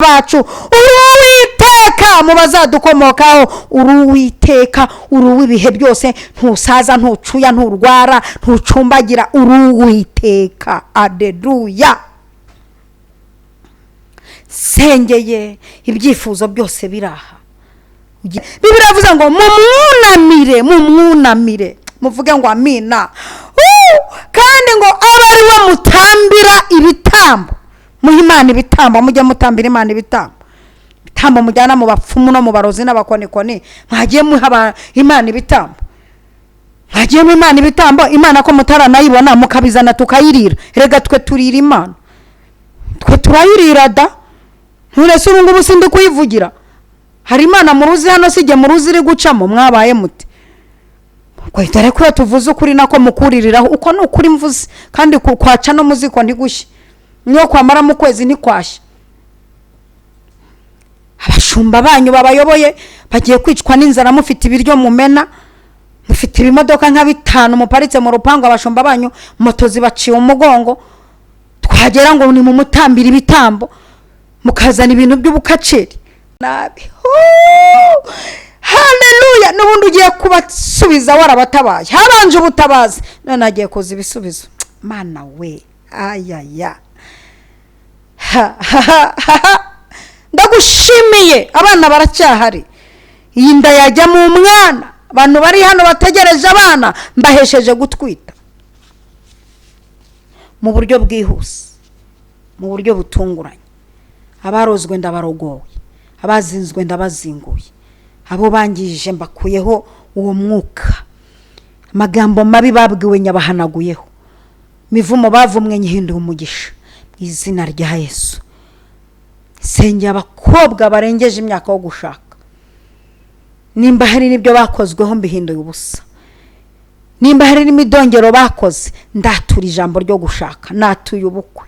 Bacu, uri Uwiteka mu bazadukomokaho, uri Uwiteka, uri uw'ibihe byose, ntusaza, ntucuya, nturwara, ntucumbagira, uri Uwiteka. Aderuya. Sengeye ibyifuzo byose biri aha. Bibiliya iravuze ngo mumwunamire, mumwunamire, muvuge ngo amina. Kandi ngo abe ari we mutambira ibitambo. Muhe Imana ibitambo, mujye mutambira Imana ibitambo. Ibitambo mujyana mu bapfumu no mu barozi n'abakonikoni, mwagiye muha Imana ibitambo, mwagiye mu Imana ibitambo. Imana ko mutaranayibona, mukabizana tukayirira. Rega twe turira Imana, twe turayirira da. Nturese ubu ngubu sindi kuyivugira. Hari Imana muruzi hano? Sijye muruzi iri gucamo? Mwabaye muti dore ko iyo tuvuze ukuri nako mukuririraho. Uko ni ukuri mvuze, kandi kwaca no muziko ntigushye, niyo kwamara mu kwezi ntikwashya. Abashumba banyu babayoboye bagiye kwicwa n'inzara. Mufite ibiryo mumena, mufite ibimodoka nka bitanu muparitse mu rupangu, abashumba banyu moto zibaciye umugongo. Twagera ngo ni mu mutambira ibitambo, mukazana ibintu by'ubukaceri nabi. Haleluya! N'ubundi ugiye kubasubiza warabatabaye, habanje ubutabazi, none hagiye kuza ibisubizo. Mana we, ayaya, ndagushimiye. Abana baracyahari, iyi nda yajyamo umwana. Abantu bari hano bategereje abana, mbahesheje gutwita mu buryo bwihuse, mu buryo butunguranye. Abarozwe ndabarogowe, abazinzwe ndabazinguye, abo bangije mbakuyeho uwo mwuka. Amagambo mabi babwiwe nyabahanaguyeho, imivumo bavumwe nyihinduye umugisha mu izina rya Yesu. Sengera abakobwa barengeje imyaka yo gushaka, nimba hari n'ibyo bakozweho mbihinduye ubusa, nimba hari n'imidongero bakoze, ndatura ijambo ryo gushaka. Natuye ubukwe,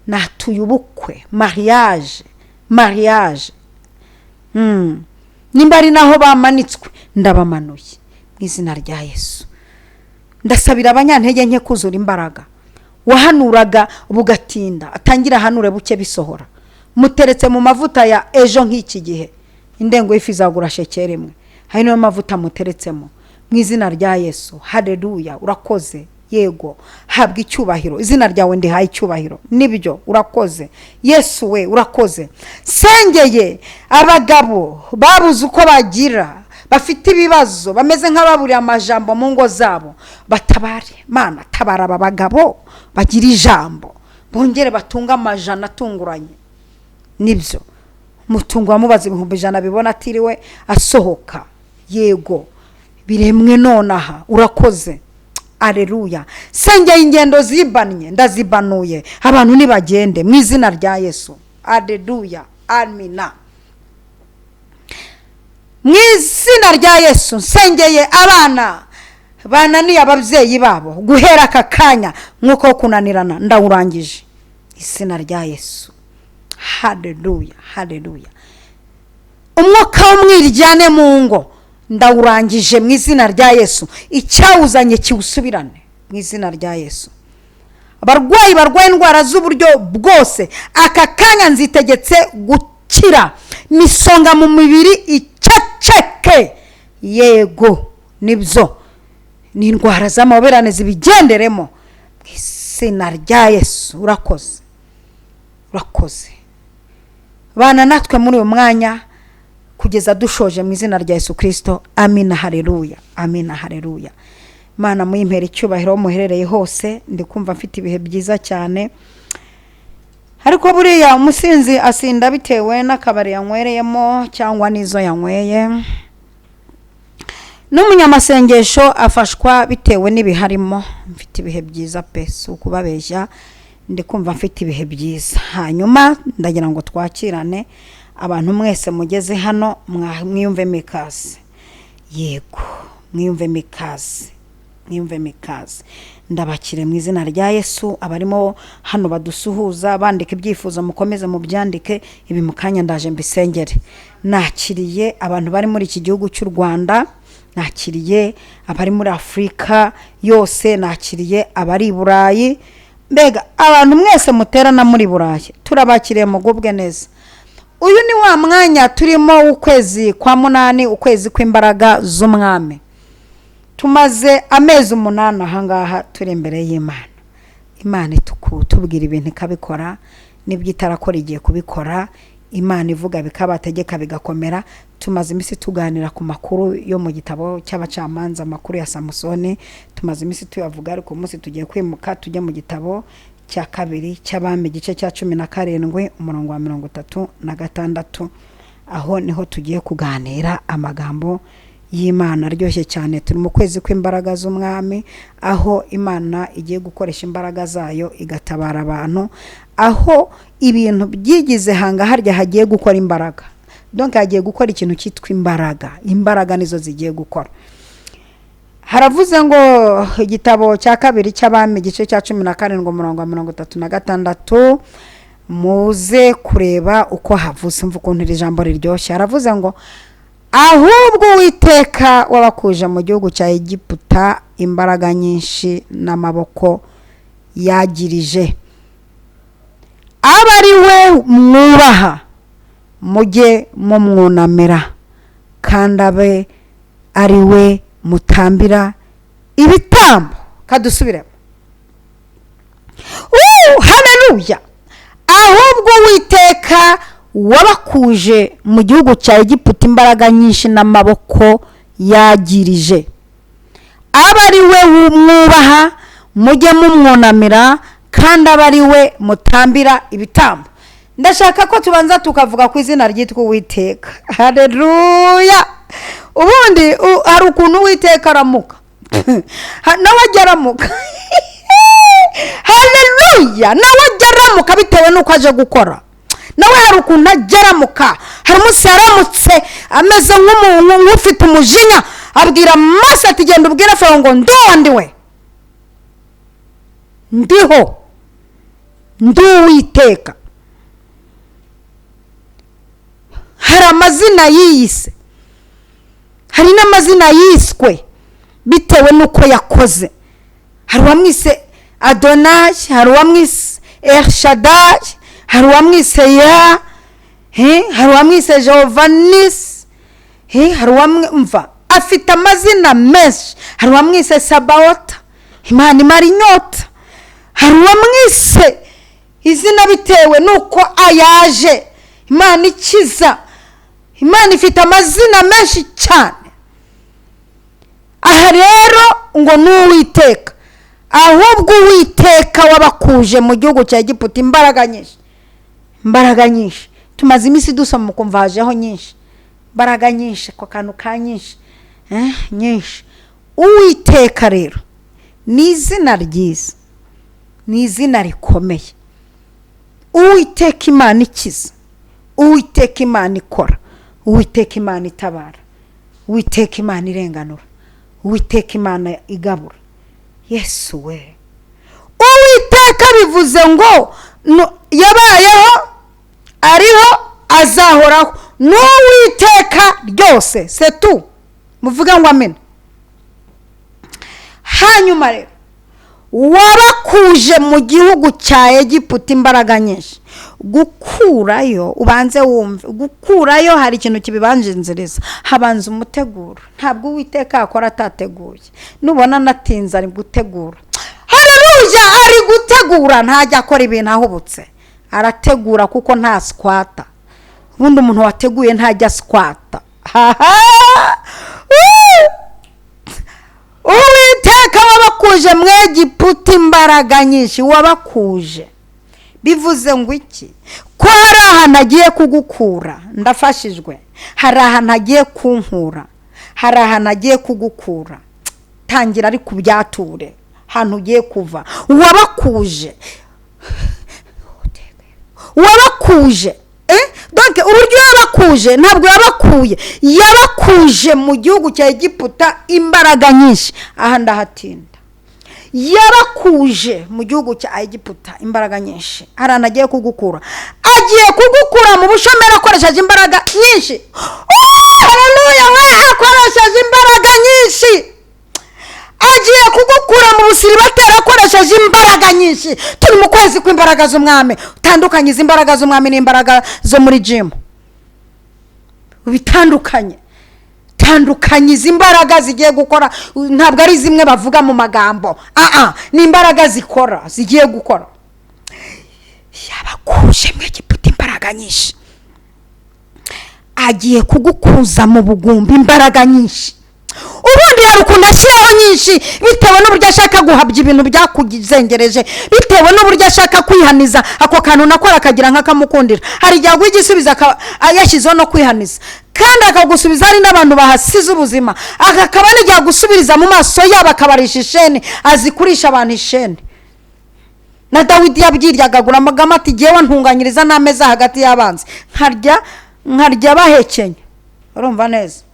natuye ubukwe, mariage, mariage. Nimba ari naho bamanitswe, ndabamanuye mu izina rya Yesu. Ndasabira abanyantege nke kuzura imbaraga. Wahanuraga bugatinda, atangira ahanure buke bisohora. Muteretse mu mavuta ya ejo nk'iki gihe, indengo y'ifi izagura shekeri imwe. Hari niyo mavuta muteretsemo mu izina rya Yesu. Hareruya! Urakoze. Yego, habwa icyubahiro. Izina ryawe ndihaye icyubahiro. Nibyo, urakoze Yesu we, urakoze. Sengeye abagabo babuze uko bagira, bafite ibibazo, bameze nk'ababuriye amajambo mu ngo zabo. Batabare Mana, tabara aba bagabo bagira ijambo, bongere batunge amajana atunguranye. Nibyo, umutungo wamubaza 100,000 bibona atiriwe asohoka. Yego, biremwe nonaha. Urakoze, areruya. Sengeye ingendo zibannye, ndazibanuye. Abantu ntibagende mu izina rya Yesu. Areruya, amina. Mu izina rya Yesu, nsengeye abana bananiye ababyeyi babo. Guhera aka kanya, nk'uko kunanirana ndawurangije, izina rya Yesu. Hareruya, hareruya. Umwuka w'umwiryane mu ngo ndawurangije mu izina rya Yesu. Icyawuzanye kiwusubirane mu izina rya Yesu. Abarwayi barwaye indwara z'uburyo bwose, aka kanya nzitegetse gukira. Misonga mu mibiri iceceke. Yego, nibyo, ni indwara z'amaboberane, zibigenderemo mu izina rya Yesu. Urakoze, urakoze. Bana natwe muri uyu mwanya kugeza dushoje mu izina rya Yesu Kirisito. Amina, hareruya, amina, hareruya. Imana muyimpera icyubahiro aho muherereye hose. Ndi kumva mfite ibihe byiza cyane, ariko buriya umusinzi asinda bitewe n'akabari yanywereyemo cyangwa n'izo yanyweye, n'umunyamasengesho afashwa bitewe n'ibiharimo. Mfite ibihe byiza pe, si ukubabeshya, ndi kumva mfite ibihe byiza. Hanyuma ndagira ngo twakirane. Abantu mwese mugeze hano, mwiyumvemo ikaze. Yego, mwiyumvemo ikaze, mwiyumvemo ikaze. Ndabakire mu izina rya Yesu. Abarimo hano badusuhuza bandika ibyifuzo, mukomeze mubyandike. Ibi mu kanya ndaje mbisengere. Nakiriye abantu bari muri iki gihugu cy'u Rwanda, nakiriye abari muri Afurika yose, nakiriye abari i Burayi. Mbega abantu mwese muterana muri Burayi, turabakiriye, mugubwe neza. Uyu ni wa mwanya turimo w'ukwezi kwa munani, ukwezi kw'imbaraga z'umwami. Tumaze amezi 8 ahangaha turi imbere y'Imana. Imana tubwira ibintu ikabikora, n'ibyo itarakora igiye kubikora. Imana ivuga bikabategeka bigakomera. Tumaze iminsi tuganira ku makuru yo mu gitabo cy'abacamanza, amakuru ya Samusoni. Tumaze iminsi tuyavuga, ariko umunsi tugiye kwimuka tujye mu gitabo cya kabiri cy'abami, igice cya 17 umurongo wa 36. Aho niho tugiye kuganira amagambo y'Imana aryoshye cyane. Turi mu kwezi kw'imbaraga z'umwami, aho Imana igiye gukoresha imbaraga zayo igatabara abantu, aho ibintu byigize hanga harya hagiye gukora imbaraga. Donc hagiye gukora ikintu cyitwa imbaraga. Imbaraga nizo zigiye gukora. Haravuze ngo igitabo cya kabiri cy'abami, igice cya 17 umurongo wa 36, muze kureba uko havuze. Mva ukuntu iri jambo riryoshye. Haravuze ngo ahubwo Uwiteka wabakuje mu gihugu cya Egiputa imbaraga nyinshi n'amaboko yagirije, abe ari we mwubaha, mujye mumwunamira, kandi abe ari we mutambira ibitambo. Kadusubiremo. Haleluya! Ahubwo Uwiteka wabakuje mu gihugu cya Egiputa imbaraga nyinshi n'amaboko yagirije, abe ari we mwubaha, mujye mumwunamira, kandi abe ari we mutambira ibitambo. Ndashaka ko tubanza tukavuga ku izina ryitwa Uwiteka. Haleluya! Ubundi hari ukuntu Uwiteka aramuka, nawe ajya aramuka. Haleluya! Nawe ajya aramuka bitewe n'uko aje gukora. Nawe hari ukuntu ajya aramuka. Hari umunsi yaramutse ameze nk'umuntu nk'ufite umujinya, abwira Mose ati genda ubwire Farawo ngo nduwandiwe, ndiho, ndi Uwiteka. Hari amazina yiyise, hari n'amazina yiswe bitewe n'uko yakoze. Hari uwamwise Adonai, hari uwamwise El Shaddai, hari uwamwise Ya, hari uwamwise Jehovanisi, hari uwamwumva afite amazina menshi. Hari uwamwise Sabaota, Imana imara inyota. Hari uwamwise izina bitewe n'uko ayaje, Imana ikiza. Imana ifite amazina menshi cyane. Aha rero ngo ni Uwiteka. Ahubwo Uwiteka wabakuje mu gihugu cya Egiputa imbaraga nyinshi, imbaraga nyinshi. Tumaze iminsi dusoma ukumva hajeho nyinshi, imbaraga nyinshi, ako kantu ka nyinshi, nyinshi. Uwiteka rero ni izina ryiza, ni izina rikomeye. Uwiteka Imana ikiza, Uwiteka Imana ikora, Uwiteka Imana itabara, Uwiteka Imana irenganura, Uwiteka Imana igabura. Yesu we! Uwiteka bivuze ngo yabayeho, ariho, azahoraho. N'Uwiteka ryose, setu. Muvuga ngo amena. Hanyuma rero wabakuje mu gihugu cya Egiputa imbaraga nyinshi. Gukurayo, ubanze wumve, gukurayo hari ikintu kibibanjinziriza. Habanza umuteguro. Ntabwo Uwiteka akora atateguye. Nubona natinze ari gutegura. Haleluya! Ari gutegura, ntajya akora ibintu ahubutse. Arategura kuko nta squata. Ubundi umuntu wateguye ntajya squata. Uwiteka wabakuje mu Egiputa imbaraga nyinshi, wabakuje. Bivuze ngo iki? Ko hari ahantu agiye kugukura. Ndafashijwe. Hari ahantu agiye kunkura, hari ahantu agiye kugukura. Tangira ari kubyature ahantu ugiye kuva. Wabakuje, wabakuje. Donc uburyo yabakuje, ntabwo yabakuye, yabakuje mu gihugu cya Egiputa imbaraga nyinshi. Aha ndahatinda. Yabakuje mu gihugu cya Egiputa imbaraga nyinshi. Hari ahantu agiye kugukura. Agiye kugukura mu bushomeri akoresheje imbaraga nyinshi. Haleluya! We akoresheje imbaraga nyinshi. Agiye kugukura mu busiribateri akoresheje imbaraga nyinshi. Turi mu kwezi kw'imbaraga z'umwami. Utandukanye izi imbaraga z'umwami n'imbaraga zo muri gym. Bitandukanye, tandukanye. Izi mbaraga zigiye gukora ntabwo ari zimwe bavuga mu magambo, aha ni imbaraga zikora, zigiye gukora. Yabakuje mu Egiputa imbaraga nyinshi, agiye kugukuza mu bugumba imbaraga nyinshi. Ubundi hari ukuntu ashyiraho nyinshi bitewe n'uburyo ashaka guhabya ibintu byakuzengereje, bitewe n'uburyo ashaka kwihaniza ako kantu nakora akagira nk'akamukundira. Hari igihe aguha igisubizo yashyizeho no kwihaniza, kandi akagusubiza hari n'abantu bahasize ubuzima, akaba n'igihe agusubiriza mu maso yabo akabarisha isheni. Azi kurisha abantu isheni. Na Dawidi yabyiryaga amagama ati: "Ngewe ntunganyiriza n'ameza hagati y'abanzi, nkarya nkarya bahekenya." Urumva neza,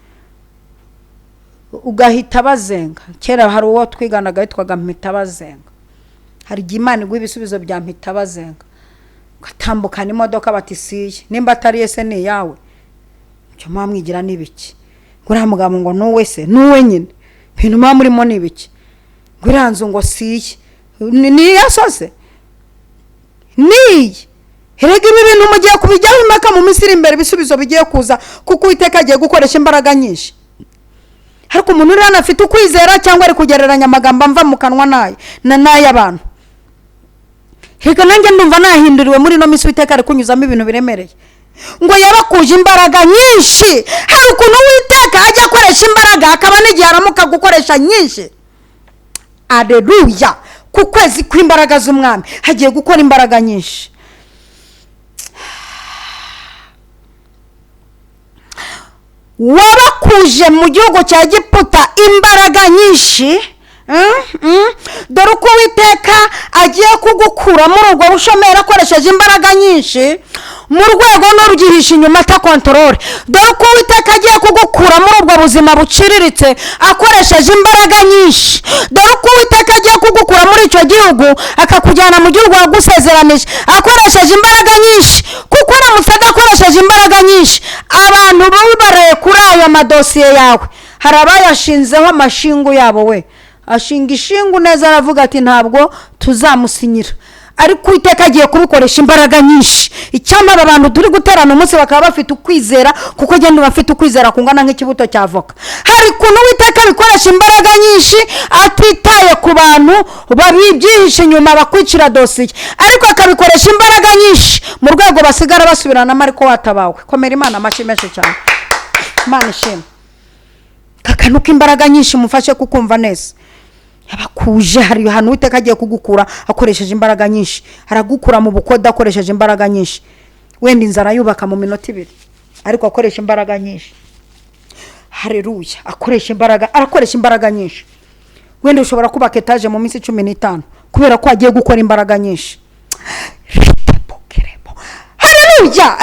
ugahita bazenga. Kera hari uwo twiganaga witwaga Mpita Bazenga. Hari igihe Imana iguha ibisubizo bya mpita bazenga, ugatambukana imodoka bati: "Siye." Nimba atari ese ni iyawe? Icyo muba mwigira ni ibiki? Ngo uriya mugabo ngo nuwe se? Nuwe nyine. Ibintu muba murimo ni ibiki? Ngo iriya nzu ngo siye, ni iya sose niyi. Erega ibi bintu mugiye kubijyaho impaka mu minsi iri imbere, ibisubizo bigiye kuza, kuko Uwiteka agiye gukoresha imbaraga nyinshi. Ariko umuntu uri hano afite ukwizera, cyangwa ari kugereranya amagambo amva mu kanwa n'ayo na n'ay'abantu? Reka nanjye ndumva nahinduriwe muri ino minsi. Uwiteka ari kunyuzamo ibintu biremereye. Ngo yabakuje imbaraga nyinshi. Hari ukuntu Uwiteka ajya akoresha imbaraga, akaba n'igihe aramuka gukoresha nyinshi. Areruya! Ku kwezi kw'imbaraga z'Umwami hagiye gukora imbaraga nyinshi. Wabakuje mu gihugu cya Giputa imbaraga nyinshi. Dore uko Uwiteka agiye kugukura muri ubwo bushomeri akoresheje imbaraga nyinshi, mu rwego n'urubyihishe inyuma atakontorore. Dore uko Uwiteka agiye kugukura muri ubwo buzima buciriritse akoresheje imbaraga nyinshi. Dore uko Uwiteka agiye kugukura muri icyo gihugu akakujyana mu gihugu wagusezeranije akoresheje imbaraga nyinshi, kuko uramutse adakoresheje imbaraga nyinshi, abantu bibareye kuri ayo madosiye yawe, hari abayashinzeho amashingu yabo. We ashinga ishingu neza, aravuga ati: "Ntabwo tuzamusinyira." Ariko Uwiteka agiye kubikoresha imbaraga nyinshi. Icyampa aba bantu turi guterana umunsi bakaba bafite ukwizera, kuko genda bafite ukwizera kungana nk'ikibuto cya voka. Hari ukuntu Uwiteka abikoresha imbaraga nyinshi atitaye ku bantu babibyihishe inyuma bakwicira dosiye, ariko akabikoresha imbaraga nyinshi mu rwego basigara basubiranamo ariko watabawe. Komera Imana amashyi menshi cyane. Imana ishimwe. Aka kantu k'imbaraga nyinshi mufashe kukumva neza. Yabakuje, hari ahantu Uwiteka agiye kugukura akoresheje imbaraga nyinshi. Aragukura mu bukode akoresheje imbaraga nyinshi. Wenda inzara yubaka mu minota 2, ariko akoresha imbaraga nyinshi. Hareruya! Akoresha imbaraga, arakoresha imbaraga nyinshi. Wenda ushobora kubaka etaje mu minsi 15 kubera ko agiye gukora imbaraga nyinshi. Hareruya!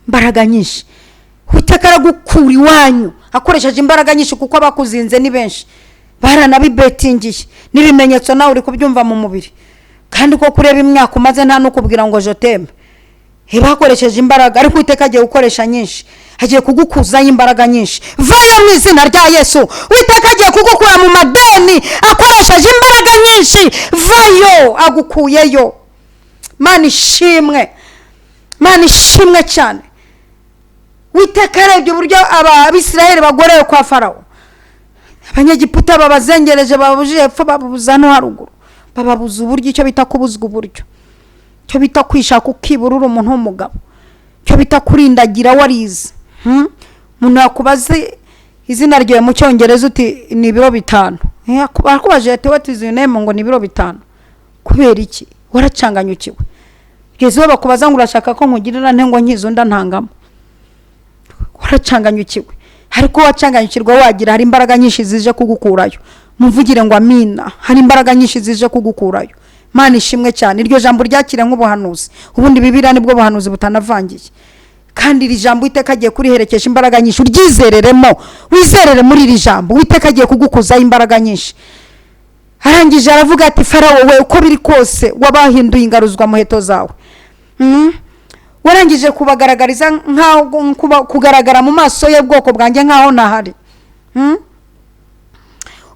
Imbaraga nyinshi. Uwiteka aragukura iwanyu akoresheje imbaraga nyinshi, kuko abakuzinze ni benshi, baranabibetingiye n'ibimenyetso, nawe uri kubyumva mu mubiri. Kandi ko kureba imyaka umaze nta n'ukubwira ngo joteme, bakoresheje imbaraga. Ariko Uwiteka agiye gukoresha nyinshi, agiye kugukuzaho imbaraga nyinshi. Vayo mu izina rya Yesu! Uwiteka agiye kugukura mu madeni akoresheje imbaraga nyinshi. Vayo, agukuyeyo. Mana ishimwe, Mana ishimwe cyane. Uwiteka arebye uburyo Abisirayeli bagorewe kwa Farawo, Abanyegiputa babazengereje, bababujije hepfo, bababuza no haruguru, bababuza uburyo. Icyo bita kubuzwa uburyo, icyo bita kwishaka ukibura uri umuntu w'umugabo, icyo bita kurindagira warize. Umuntu yakubaze izina ryawe mu Cyongereza uti: "Ni ibiro 5." Arakubajije ati: "What is your name?" Ngo: "Ni ibiro 5." Kubera iki? Waracanganyukiwe. Kugeza iyo bakubaza ngo: "Urashaka ko nkugirira nte?" Ngo: "Nkiza undi ntangamo." Waracanganyukiwe. Ariko wacanganyukirwa wagira, hari imbaraga nyinshi zije kugukurayo. Muvugire ngo amina. Hari imbaraga nyinshi zije kugukurayo. Mana ishimwe cyane. Iryo jambo ryakire nk'ubuhanuzi. Ubundi Bibiliya nibwo buhanuzi butanavangiye. Kandi iri jambo Uwiteka agiye kuriherekesha imbaraga nyinshi. Uryizereremo, wizerere muri iri jambo. Uwiteka agiye kugukuzaho imbaraga nyinshi. Arangije aravuga ati: "Farawo we, uko biri kose wabahinduye ingaruzwa muheto zawe, warangije kubagaragariza nk'aho kugaragara mu maso y'ubwoko bwanjye nk'aho ntahari."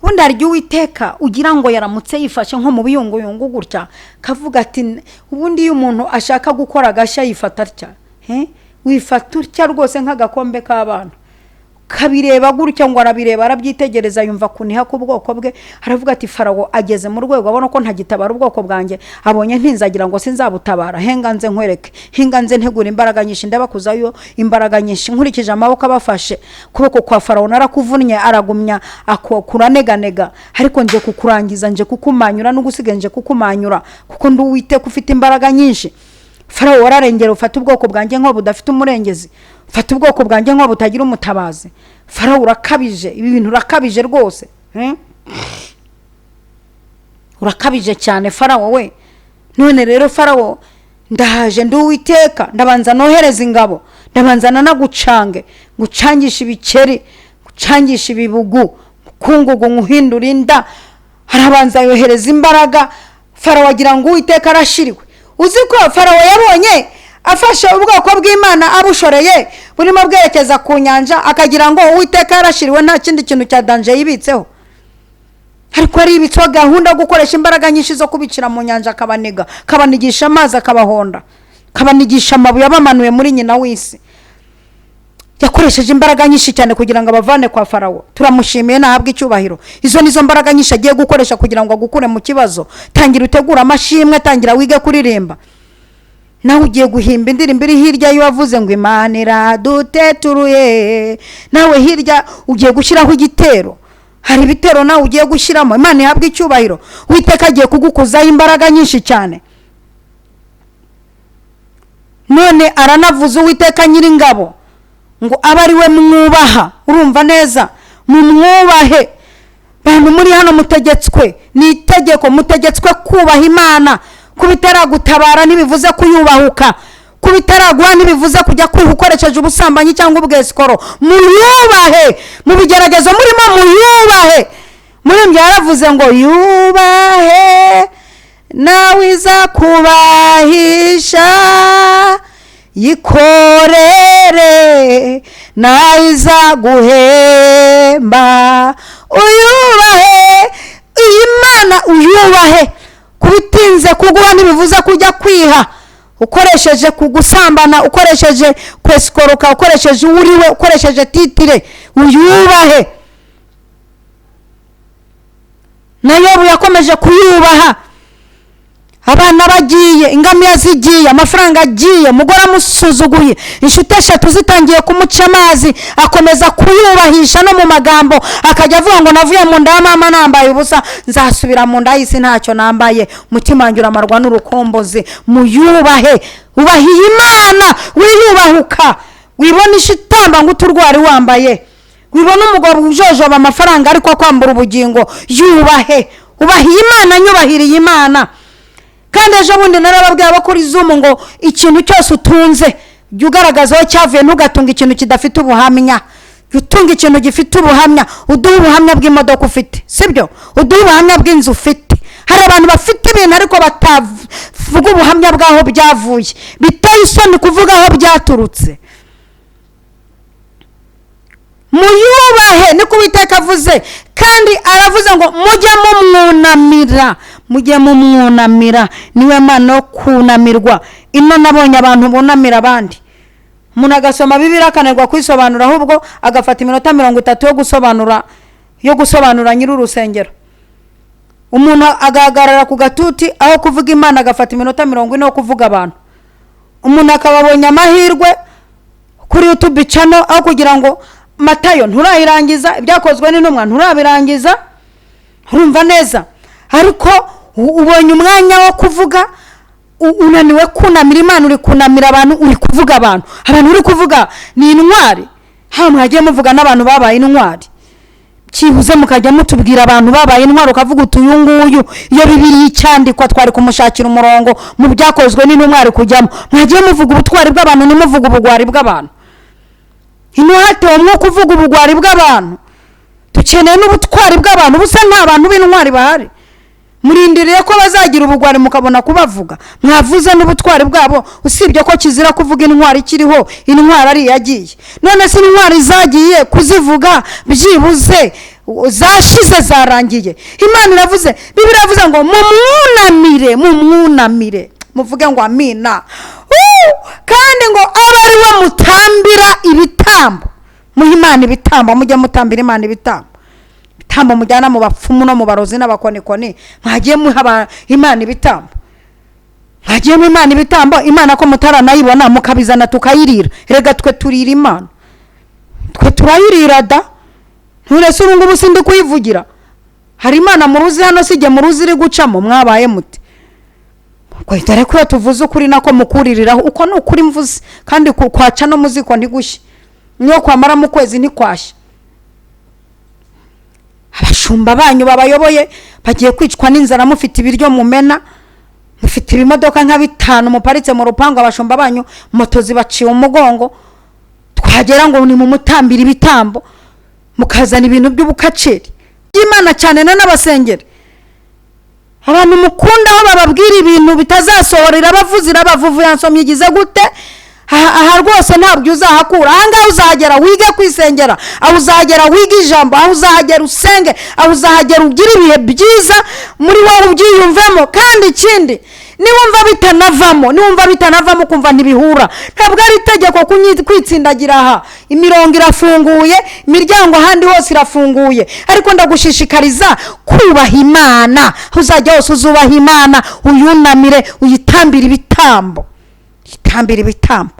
Ubundi hari igihe Uwiteka ugira ngo yaramutse yifashe nko mu biyunguyungu gutya, kavuga ati: "Ubundi iyo umuntu ashaka gukora agashya yifata atya." Wifata utya rwose nk'agakombe k'abana, kabireba gutya ngo arabireba, arabyitegereza, yumva kuniha k'ubwoko bwe. Aravuga ati Farawo ageze mu rwego abona ko ntagitabara ubwoko bwanjye, abonye ntinzagira ngo sinzabutabara. Henga nze nkwereke, hinga nze ntegura imbaraga nyinshi, ndabakuzayo imbaraga nyinshi nkurikije amaboko abafashe. Kuboko kwa Farawo narakuvunnye, aragumya kuranega, ariko nje kukurangiza, nje kukumanyura, n'ugusigaye nje kukumanyura, kuko ndi Uwiteka ufite imbaraga nyinshi. Farawo wararengera, ufata ubwoko bwanjye nko budafite umurengezi, ufata ubwoko bwanjye nko butagira umutabazi. Farawo urakabije, ibi bintu urakabije rwose, urakabije cyane Farawo we. None rero Farawo ndahaje, ndi Uwiteka, ndabanza nohereza ingabo, ndabanza nanagucange, ngucangisha ibikeri, ngucangisha ibibugu, mukungugu nkuhindura inda. Arabanza yohereza imbaraga. Farawo agira ngo Uwiteka arashiriwe. Uzi ko Farawo yabonye afashe ubwoko bw'Imana abushoreye burimo bwerekeza ku nyanja, akagira ngo Uwiteka yarashiriwe, nta kindi kintu cya danje yibitseho. Ariko yaribitseho gahunda yo gukoresha imbaraga nyinshi zo kubicira mu nyanja, akabaniga, akabanigisha amazi, akabahonda, akabanigisha amabuye abamanuye muri nyina w'isi. Yakoresheje imbaraga nyinshi cyane kugira ngo abavane kwa Farawo. Turamushimiye, nahabwe icyubahiro. Izo nizo mbaraga nyinshi agiye gukoresha kugira ngo agukure mu kibazo. Tangira utegure amashimwe, tangira wige kuririmba. Nawe ugiye guhimba indirimbo iri hirya y'uwavuze ngo Imana iraduteturuye. Nawe hirya ugiye gushyiraho igitero, hari ibitero nawe ugiye gushyiramo. Imana ihabwe icyubahiro. Uwiteka agiye kugukuzaho imbaraga nyinshi cyane. None aranavuze Uwiteka nyiringabo ngo abe ari we mwubaha. Urumva neza, mumwubahe. Bantu muri hano mutegetswe, ni itegeko, mutegetswe kubaha Imana. Kuba itaragutabara ntibivuze kuyubahuka, kuba itaraguha ntibivuze kujya kwiha ukoresheje ubusambanyi cyangwa ubwesikoro. Muyubahe mu bigeragezo murimo, muyubahe. Muririmbyi yaravuze ngo yubahe nawe izakubahisha, yikorere nawe izaguhemba. Uyubahe iyi Mana, uyubahe. Kubitinze kuguha ntibivuze kujya kwiha ukoresheje kugusambana, ukoresheje kwesikoroka, ukoresheje uwuriwe, ukoresheje titire. Uyubahe. Na Yobu yakomeje kuyubaha. Abana bagiye, ingamiya zigiye, amafaranga agiye, umugore amusuzuguye, inshuti eshatu zitangiye kumuca amazi, akomeza kuyubahisha no mu magambo, akajya avuga ngo navuye mu nda ya mama nambaye ubusa, nzasubira mu nda y'isi ntacyo nambaye. Umutima wanjye uramarwa n'urukombozi. Muyubahe, ubahiye Imana, wiyubahuka, wibona ishitamba ngo uturwari wambaye, wibona umugabo ujojoba amafaranga ariko akwambura ubugingo. Yubahe, ubahiye Imana, nyubahiriye Imana. Kandi ejo bundi narababwiye abo kuri Zoom ngo ikintu cyose utunze jya ugaragaza aho cyavuye, ntugatunga ikintu kidafite ubuhamya. Jya utunga ikintu gifite ubuhamya. Uduhe ubuhamya bw'imodoka ufite, sibyo? Uduhe ubuhamya bw'inzu ufite. Hari abantu bafite ibintu ariko batavuga ubuhamya bw'aho byavuye, biteye isoni kuvuga aho byaturutse. Muyubahe, niko Uwiteka avuze. Kandi aravuze ngo mujye mumwunamira, mujye mumwunamira, niwe Mana yo kunamirwa. Ino nabonye abantu bunamira abandi. Umuntu agasoma Bibiliya akananirwa kuyisobanura, ahubwo agafata iminota 30 yo gusobanura nyiri urusengero. Umuntu agahagarara ku gatuti aho kuvuga Imana agafata iminota 40 yo kuvuga abantu. Umuntu akababonye amahirwe kuri YouTube channel aho kugira ngo Matayo nturayirangiza, ibyakozwe n'intumwa nturabirangiza, urumva neza, ariko ubonye umwanya wo kuvuga, unaniwe kunamira Imana, uri kunamira abantu, uri kuvuga abantu. Abantu uri kuvuga ni intwari. Ha mwagiye muvuga n'abantu babaye intwari, cyibuze mukajya mutubwira abantu babaye intwari, ukavuga uti uyu nguyu iyo Bibiliya icyandikwa twari kumushakira umurongo mu byakozwe n'intumwa ari kujyamo. Mwagiye muvuga ubutwari bw'abantu, ntimuvuge ubugwari bw'abantu. Ino hatewe umwuka uvuga ubugwari bw'abantu. Dukeneye n'ubutwari bw'abantu. Busa nta bantu b'intwari bahari. Murindiriye ko bazagira ubugwari mukabona kubavuga. Mwavuze n'ubutwari bwabo, usibye ko kizira kuvuga intwari ikiriho, intwari ari yagiye. None se intwari zagiye kuzivuga byibuze zashize zarangiye. Imana iravuze, Bibiliya iravuze ngo mumwunamire, mumwunamire. Muvuge ngo amina. Kandi ngo abe ari we Ibitambo mujye mutambira Imana, ibitambo, ibitambo mujyana mu bapfumu no mu barozi n'abakonikoni. Mwagiye muha Imana ibitambo, mwagiye mu Imana ibitambo. Imana ko mutaranayibona, mukabizana tukayirira. Rega twe turira Imana, twe turayirira da. Nturese ubu ngubu sindi kuyivugira. Hari Imana muruzi hano, sijye muruzi iri gucamo. Mwabaye mute? Dore ko iyo tuvuze ukuri nako mukuririraho. Uko ni ukuri mvuze, kandi kwaca no muziko ntigushye, niyo kwamara mu kwezi ntikwashya. Abashumba banyu babayoboye bagiye kwicwa n'inzara, mufite ibiryo mumena, mufite ibimodoka nka 5 muparitse mu rupangu. Abashumba banyu moto zibaciye umugongo. Twagera ngo ni mu mutambira ibitambo, mukazana ibintu by'ubukaceri by'Imana cyane n'abasengeri. Abantu mukunda aho bababwira ibintu bitazasohorera, abavuzira abavuvu yansomye igize gute. Aha rwose ntabwo uzahakura. Aha ngaha uzahagera wige kwisengera, aho uzahagera wige ijambo, aho uzahagera usenge, aho uzahagera ugire ibihe byiza muri wowe, ubyiyumvemo. Kandi ikindi, niwumva bitanavamo, niwumva bitanavamo ukumva ntibihura, ntabwo ari itegeko kwitsindagira. Aha imirongo irafunguye, imiryango ahandi hose irafunguye, ariko ndagushishikariza kubaha Imana. Aho uzajya hose uzubaha Imana, uyunamire, uyitambire ibitambo, uyitambire ibitambo.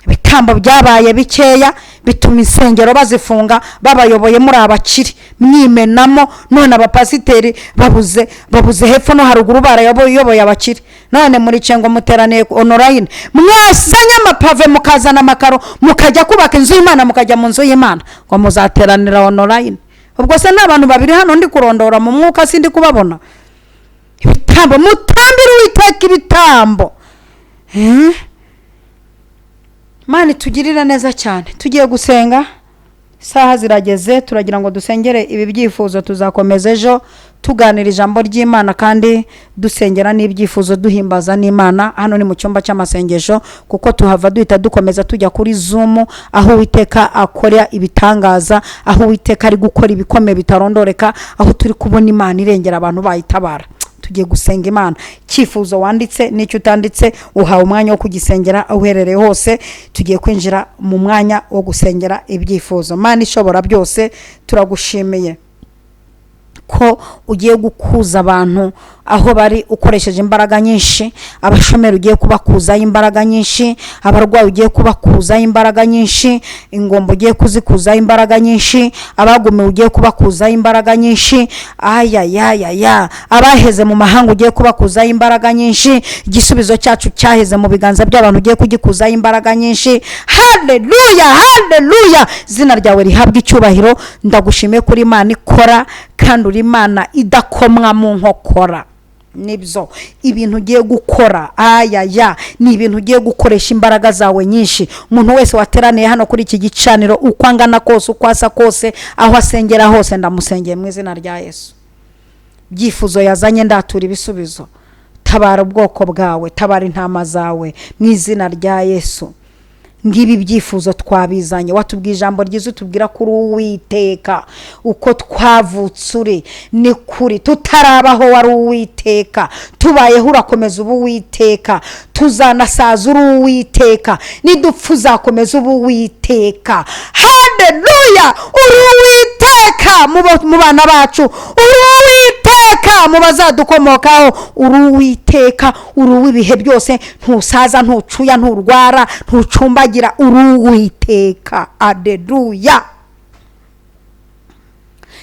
Ibitambo byabaye bikeya bituma insengero bazifunga, babayoboye muri abakire mwimenamo. None abapasiteri babuze hepfo no haruguru, barayoboye abakire. None muri cengo muteraniye online, mwazanye amapave mukazana amakaro, mukajya kubaka inzu y'Imana, mukajya mu nzu y'Imana, ngo muzateranira online. Ubwo se n'abantu babiri hano ndi kurondora mu mwuka, sindi kubabona. Ibitambo mutambire Uwiteka ibitambo. Imana itugirira neza cyane. Tugiye gusenga, isaha zirageze, turagira ngo dusengere ibi byifuzo. Tuzakomeza ejo tuganira ijambo ry'Imana kandi dusengera n'ibyifuzo, duhimbaza n'Imana. Hano ni mu cyumba cy'amasengesho, kuko tuhava duhita dukomeza tujya kuri Zoom, aho Uwiteka akora ibitangaza, aho Uwiteka ari gukora ibikomeye bitarondoreka, aho turi kubona Imana irengera abantu bayitabara. Tugiye gusenga Imana. Icyifuzo wanditse n'icyo utanditse, uhawe umwanya wo kugisengera aho uherereye hose. Tugiye kwinjira mu mwanya wo gusengera ibyifuzo. Mana ishobora byose, turagushimiye ko ugiye gukuza abantu aho bari ukoresheje imbaraga nyinshi. Abashomeri ugiye kubakuzaho imbaraga nyinshi, abarwayi ugiye kubakuzaho imbaraga nyinshi, ingombo ugiye kuzikuzaho imbaraga nyinshi, abagumiwe ugiye kubakuzaho imbaraga nyinshi, ayayayaya, abaheze mu mahanga ugiye kubakuzaho imbaraga nyinshi. Igisubizo cyacu cyaheze mu biganza by'abantu ugiye kugikuzaho imbaraga nyinshi. Haleluya, haleluya, izina ryawe rihabwe icyubahiro. Ndagushimiye kuri Imana ikora, kandi uri Imana idakomwa mu nkokora. Nibyo ibintu ugiye gukora, ayaya, ni ibintu ugiye gukoresha imbaraga zawe nyinshi. Umuntu wese wateraniye hano kuri iki gicaniro, uko angana kose, uko asa kose, aho asengera hose, ndamusengeye mu izina rya Yesu. Byifuzo yazanye ndatura ibisubizo. Tabara ubwoko bwawe, tabara intama zawe mu izina rya Yesu. Ngibi byifuzo twabizanye, watubwiye ijambo ryiza, utubwira kuri Uwiteka uko twavutse uri ni kuri, tutarabaho wari Uwiteka, tubayeho urakomeza ubu Uwiteka, tuzanasaza uri Uwiteka, nidupfa uzakomeza ubu Uwiteka. Haleluya, uri Uwiteka mu bana bacu, uri Uwiteka mu bazadukomokaho, uri Uwiteka, uri uw'ibihe byose, ntusaza, ntucuya, nturwara, ntucumbagira, uri Uwiteka. Aleluya.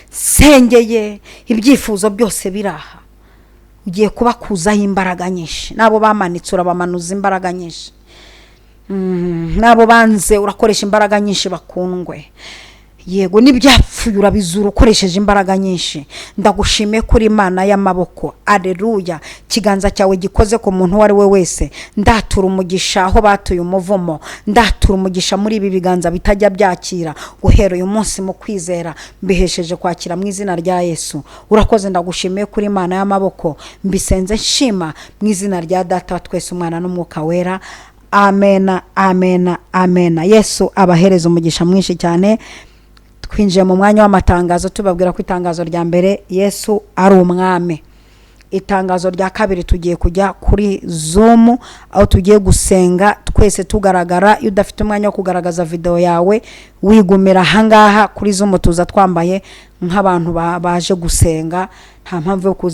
Sengeye ibyifuzo byose biraha, ugiye kubakuzaho imbaraga nyinshi. Nabo bamanitse urabamanuza imbaraga nyinshi, nabo banze urakoresha imbaraga nyinshi bakundwe. Yego, n'ibyapfuye urabizura ukoresheje imbaraga nyinshi. Ndagushimiye kuri Imana y'amaboko. Aleluya, ikiganza cyawe gikoze ku muntu uwo ari we wese. Ndatura umugisha aho batuye umuvumo, ndatura umugisha muri ibi biganza bitajya byakira. Guhera uyu munsi mu kwizera mbihesheje kwakira mu izina rya Yesu. Urakoze, ndagushimiye kuri Imana y'amaboko. Mbisenze nshima mu izina rya Data wa twese, Umwana n'Umwuka Wera. Amena, amena, amena. Yesu abahereza umugisha mwinshi cyane. Twinjiye mu mwanya w'amatangazo, tubabwira ko itangazo rya mbere, Yesu ari umwami. Itangazo rya kabiri, tugiye kujya kuri Zoom, aho tugiye gusenga twese tugaragara. Iyo udafite umwanya wo kugaragaza videwo yawe, wigumira ahangaha kuri Zoom. Tuza twambaye nk'abantu baje gusenga, nta mpamvu yo kuza.